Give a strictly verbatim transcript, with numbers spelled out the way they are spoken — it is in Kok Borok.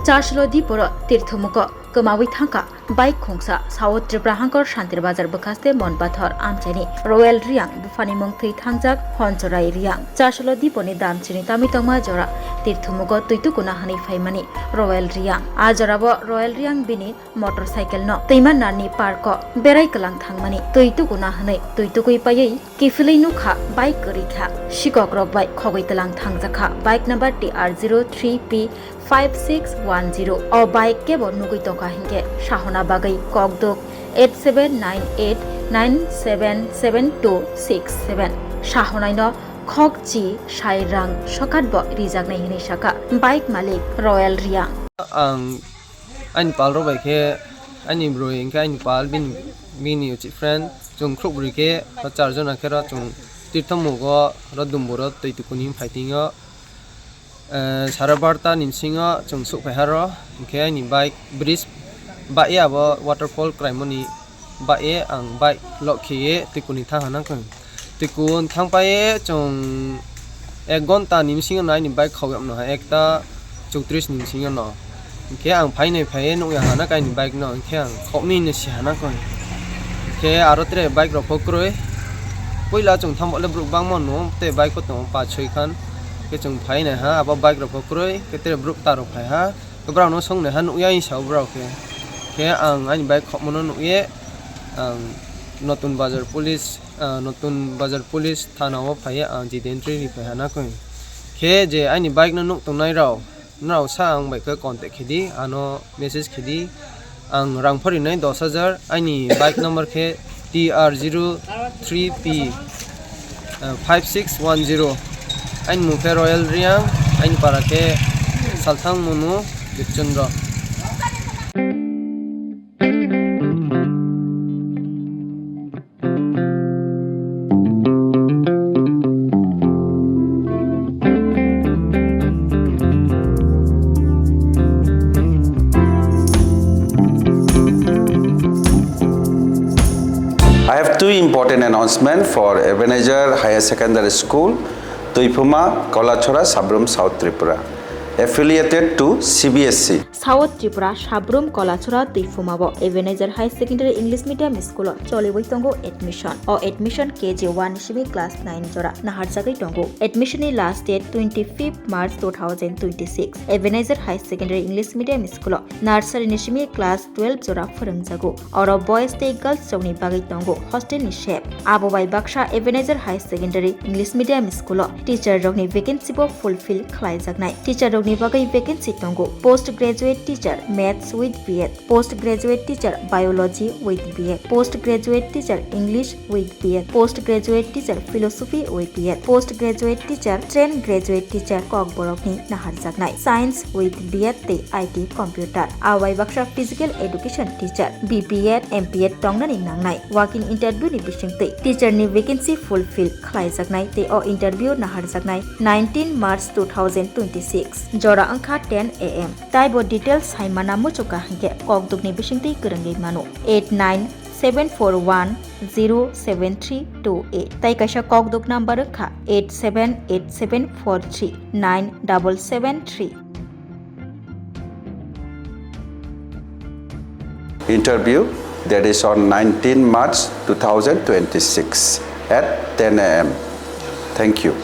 Chasolo diporo tirthumuko kwmawi thangkha bike khungsa South Tripura hangkor Shantir Bazar bwkhaste Monpathor amchaini Royal Riang buphani mung thwi thangjak Honchorai Riang. Chasolo diponi dam chini tamwi tongma jora tirthumuko twi tukuna hwnwi phaimani Royal Riang. A jorabo Royal Riang bini motorcycle no twima narni park o berai kwlang thangmani twi tukuna hwnwi twi tukui paiwi kiphilwi nukha bike kwrwi kha. Sikok rok bai khogwi twlang thangjak kha bike number T R zero three P five six one zero. O bike kebo nugwi tongkha hinkhe sahona bagwi kokduk eight seven nine eight nine seven seven two six seven. Sahonai no khok chi sai rang sokat bo rijaknai hinwi sakha bike malik Royal Riang. Ang ani pal rok bai khe ani bwrwi hinkhe ani pal bini, bini uchi friend chwng khwrwk bwrwi khe o char jona khe ro chwng tirthamugo ro dumburo twi tukuni phai tingo. Eh, sara barta ni bisingo chwng suk phai haro, hinkhe ani bike bridge bahya abo waterfall kwraimani bahya ang bike lock kheye twi kuni thang hana khe. Twi kun thang paye chwng ek gonta ni bisingo no ani bike khawya mano hai ekta chowtris ni bisingo no. Hinkhe ang phainai phaiye nukya hana khe ani bike no, hinkhe ang khoknwi no si hana khe. Hinkhe aro tere bike rok pho kwrwi. Puila chwng thang le borok bangma no tei bike o tongo paanch soi khan. Khe chwng phainai ha, abo bike rok bo kwrwi, khe tere borok ta rok phai ha, khe borok no song nai ha, nukya sa borok khe. Khe ang ani bike khokma no nukye, ang Notun Bazar Police, ah, Notun Bazar Police thana o phaiye, ang jide entry ri phai ha na khe. Khe je ani bike no nuk tongnai rok, Norok sa ang bai khe contact khe di, ano message khe di. Ang rang phari nai dos hajar, ani bike number khe T R zero three P, eh, five six one zero. Ani mung khe Royal Riang, ani para khe Salthang Munu Dipchandra. I have two important announcement for Ebenezer Higher Secondary School, Tuiphuma, Kolachora, Sabrum, South Tripura, affiliated to C B S E. South Tripura, Sabrum, Kolachora, Tuiphuma o Ebenezer High Secondary English Medium School o choliwi tongo admission. O admission K G one ni simi class nine jora naharjagwi tongo. Admission ni last date twenty-fifth March two thousand twenty-six. Ebenezer High Secondary English Medium School o nursery ni simi class twelve jora phwrwngjago. Oro boys tei girls rokni bagwi tongo hostel ni sep. Abo bai baksa Ebenezer High Secondary English Medium School o teacher rokni vacancy bo fulfill khlaijaknai. Teacher rokni bagwi vacancy tongo post graduate teacher Maths with B Ed, post graduate teacher Biology with B Ed, post graduate teacher English with B Ed, post graduate teacher Philosophy with B Ed, post graduate teacher, trained graduate teacher Kokborok ni naharjaknai, Science with B Ed tei I T Computer. Awai baksa Physical Education teacher, B P Ed, M P Ed tongnani nangnai. Walk-in interview ni bisingtwi teacher ni vacancy fulfill khlaijaknai tei o interview naharjaknai nineteen March two thousand twenty-six, jora wngkha ten A M. Taibo details hai mana muchukha hinkhe kokdukni bisingtwi kwrwngwi mano eight nine seven four one zero seven three two eight. Tai kaisa kokduk number wngkha eight seven eight seven four three nine double seven three. Interview, that is on nineteen March two thousand twenty-six at ten A M. Thank you.